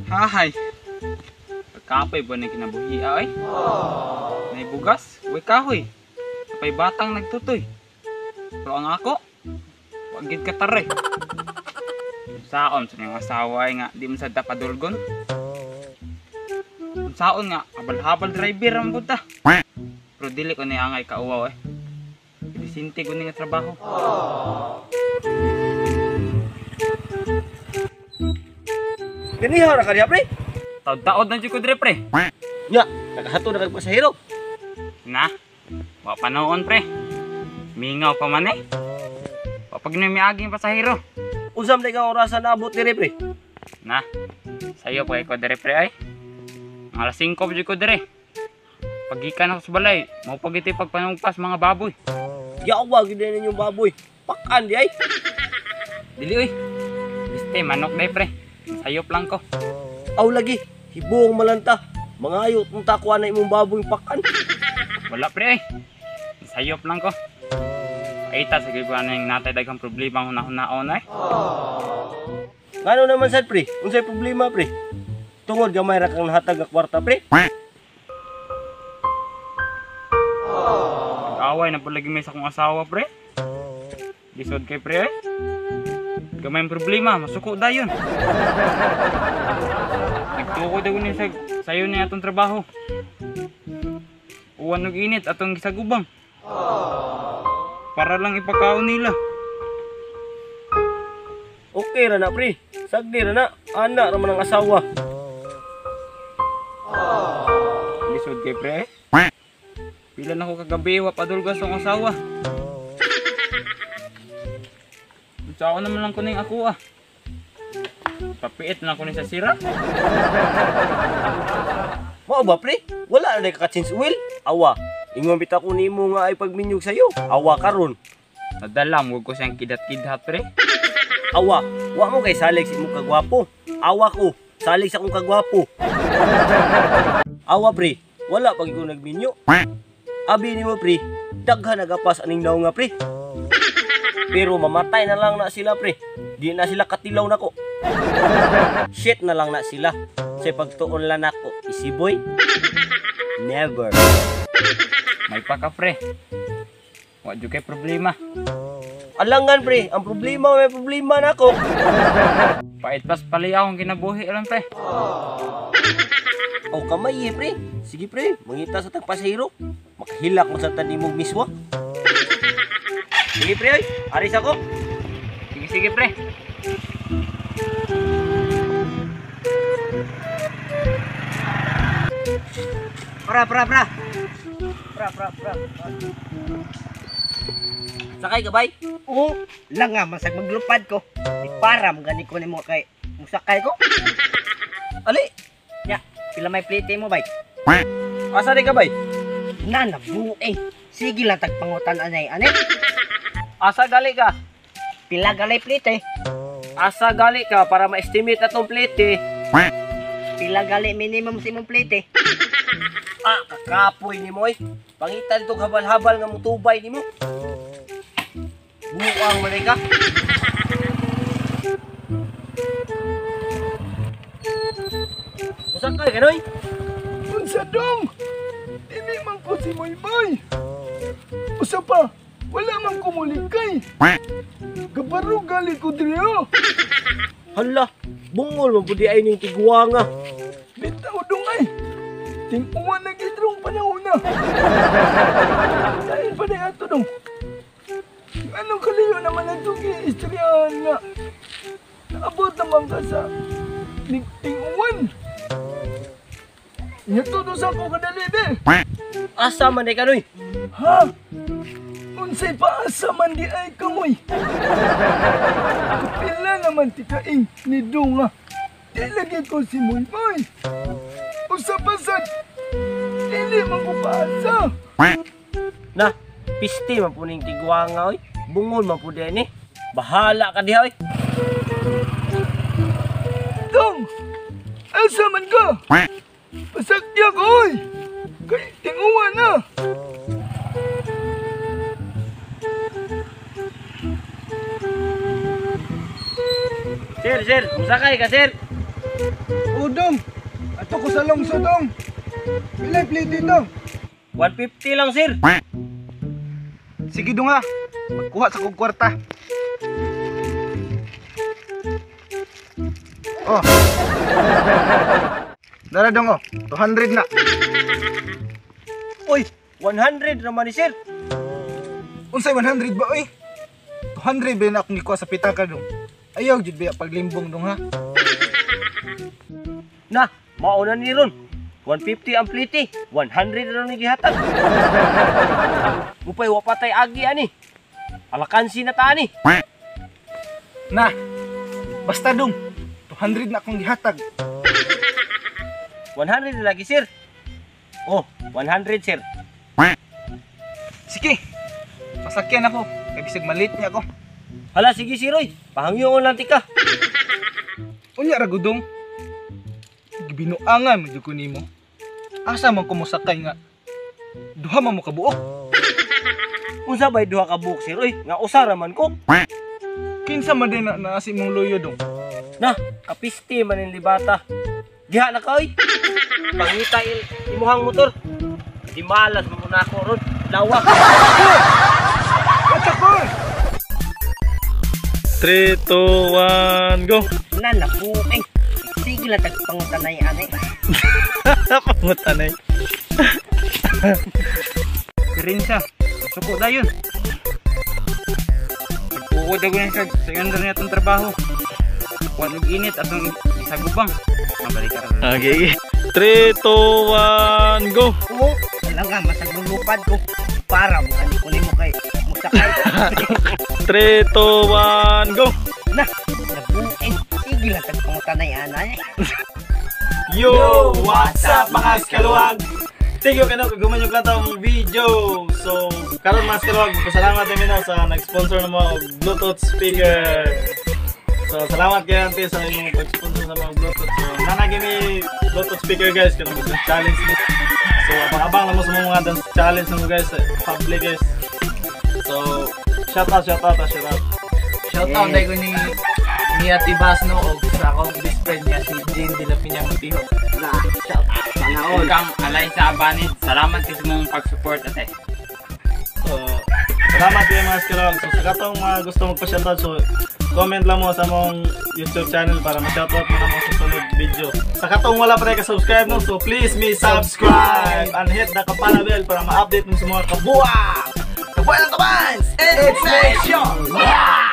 Hahay. Pagkapoy ba na kinabuhi ay? Nay bugas, way kahoy. Pay batang nagtutoy. Pero ang ako, wag gid ka tare. Saon sa niyang asawa ay nga di man sad ta padulgon. Saon nga habal-habal driver ang buta. Pero dili ko niya angay kauwaw eh. Disinti ko ni nga trabaho. Ganiha ra ka diha, pre. Taod-taod na jud ko dire, pre. Nya, nakahato na kag pasahero. Na, wa pa noon, pre. Mingaw pa man eh. Wa pag miaging pasahero. Usam na ikaw orasan na abot dire, pre. Na, sayo pa ko dire, pre ay. Mga alas 5 jud ko dire. Pagikan ako sa balay, mao pag iti pagpanungpas mga baboy. Yawa gid ninyong baboy. Pakan di ay. Dili oy. Biste manok day, pre. Sayop lang ko. Aw lagi, hibong malanta. Mangayo tong takuan na imong baboy pakan. Wala, pre ay. Sayop lang ko. Ay ta sa giguan ning natay daghang problema ang hunahuna-on ay. Ngano naman sad, pre? Unsay problema, pre? Tungod gamay ra kang nahatag nga kwarta, pre. Nag-away na palagi may sa akong asawa, pre. Lisod kay pre ay. Gamay ang problema, masuko dayon. Nagtukod ako ni sa sayo ni atong trabaho. Uwan og init atong gisagubang. Para lang ipakaon nila. Okay ra na, pre. Sagdi ra na. Ana ra man ang asawa. Lisod kay pre. Pila na ko kagabi wa padulgas ang asawa. Sa ako naman lang kuning ako ah. Papiit na ko ni sa sira. Mao ba, pre? Wala na ka-change oil. Awa, ingon bitaw ko nimo nga ay pagminyog sayo. Awa karon. Nadala mo ko siyang kidat-kidhat, pre. Awa, wa mo kay salig sa imong kagwapo. Awa ko, salig sa akong kagwapo. Awa, pre, wala pag ikaw nagminyo. Abi nimo, pre, daghan nagapas aning naong nga, pre. Pero mamatay na lang na sila, pre. Di na sila katilaw nako. Shit na lang na sila. Sa pagtuon lang nako, isiboy. Never. May pa ka, pre. Wa jud kay problema. Alangan, pre, ang problema may problema nako. Pait pas pali akong kinabuhi lang, pre. O kamay eh, pre. Sige, pre, mangita sa tagpasahero. Makahilak mo sa tanimog miswa. Sige, pre, oy. Aris ako. Sige, sige, pre. Pra, pra, pra. Pra, pra, pra. Sakay ka, bay? Oo, lang nga, masag maglupad ko. Di para gani ko nimo kay musakay ko. Ali. Ya, pila may plite mo, bay? Asa di ka, bay? Na, nabueng. Sige lang tagpangutan anay, anay. Asa gali ka? Pila galay plite. Asa gali ka para ma-estimate atong plite? Pila gali minimum sa imong plite. Ah, kakapoy nimo oy. Pangitan itong habal-habal nga mutubay nimo. Buang man ka. Musakay ka, noy? Unsa dong? Dili man ko si Moymoy. Usa pa, wala man ko mulikay. Kabaro gali ko diri oh. Hala, bungol man pud ay ning tiguanga. Bitaw dong ay. Ting-uwan na gid rong panahon na. Dahil pa na ato dong. Anong kaliyo naman ang itong giistoryahan nga? Naabot naman ka sa ting-uwan. Ito sa ako kadali, be. Asa man di ka, noy? Ha? Unsay paasa man di ay kamoy. Pila naman tikaing ni Dunga. Di lagi ko si Moymoy. Usa pa sad, dili man ko paasa. Na, pisti man po ning tiguanga, oy. Bungol man po di ni. Bahala ka diha, oy. Dong, asa man ka? Pasakya ko, oy. Kay tinguan na. Sir, sir, musakay ka, sir. O dong, ato ko sa lungsod dong. Pilay plate dong. 150 lang, sir. Sige dong ha, magkuha sa kong kwarta. Oh. Dara dong oh, 200 na. Uy, 100 naman ni sir. Unsay 100 ba oy? 200 ba na akong gikuha sa pitaka dong. Ayaw jud ba paglimbong dong ha. Na, mauna ni ron. 150 ang plite, 100 na ron ni gihatag. Mupay wa patay agi ani. Alakansi na ta ani. Na. Basta dong, 200 na akong gihatag. 100 na lagi, sir. Oh, 100, sir. Sige. Pasakyan ako. Kay bisag malit niya ako. Hala, sige, sir, oy. Pahangyo lang tika. Unya ra gudong. Gibinuangan man jud ko nimo. Asa man ko mosakay nga duha man mo kabuok. Unsa bay duha ka buok, sir, oy? Nga usa ra man ko. Kinsa man din na naasi mong luyo dong. Na, kapisti man ning libata. Diha na ka, oy. Pangita imuhang motor. Di malas mo na ako ron. Lawak. Watch ako! 3, 2, 1, go! Na nabuking. Sige lang tagpangutanay ani. Pangutanay. Siya. Suko dayon. Nagpuod ako niya sa yun rin atong trabaho. Wa og init atong isagubang. Mabalik ka rin. Okay. 3, 2, 1, go! Oo, wala nga masag maglupad ko. Para mo gani ko nimo kay musakay ko. 3, 2, 1, go! Na, nabuking. Sige lang tagpangutanay ani. Yo! What's up mga kaluwag? Thank you kano kung yung katong video. So, karon mga kaluwag, pasalamat kami no sa nag-sponsor ng mga Bluetooth speaker. So, salamat kayo ante sa inyong pag-sponsor sa mga Bluetooth. So, nanagi mi Bluetooth speaker guys, kanang mag challenge ni. So, abang-abang na mo sa mga dance challenge mo guys, public guys. So, shout out, shout out, shout out. Shout out dahil ko ni Mia Tibasno o sa akong best friend niya si Jane de la Piña Montijo. Na, shout out. Sana all. Kang Alaysa Abanid, salamat kay sa mong pag-support ate. So, salamat kayo mga kaluwag. So, sa katong mga gusto magpa-shoutout, so, comment lang mo sa mong YouTube channel para ma-shoutout mo na mo sa sunod video. Sa katong wala pa rin ka-subscribe no, so please me subscribe and hit the kapala bell para ma-update mo sa mga kabuha! Kabuha ng kabans! It's Nation! Yeah!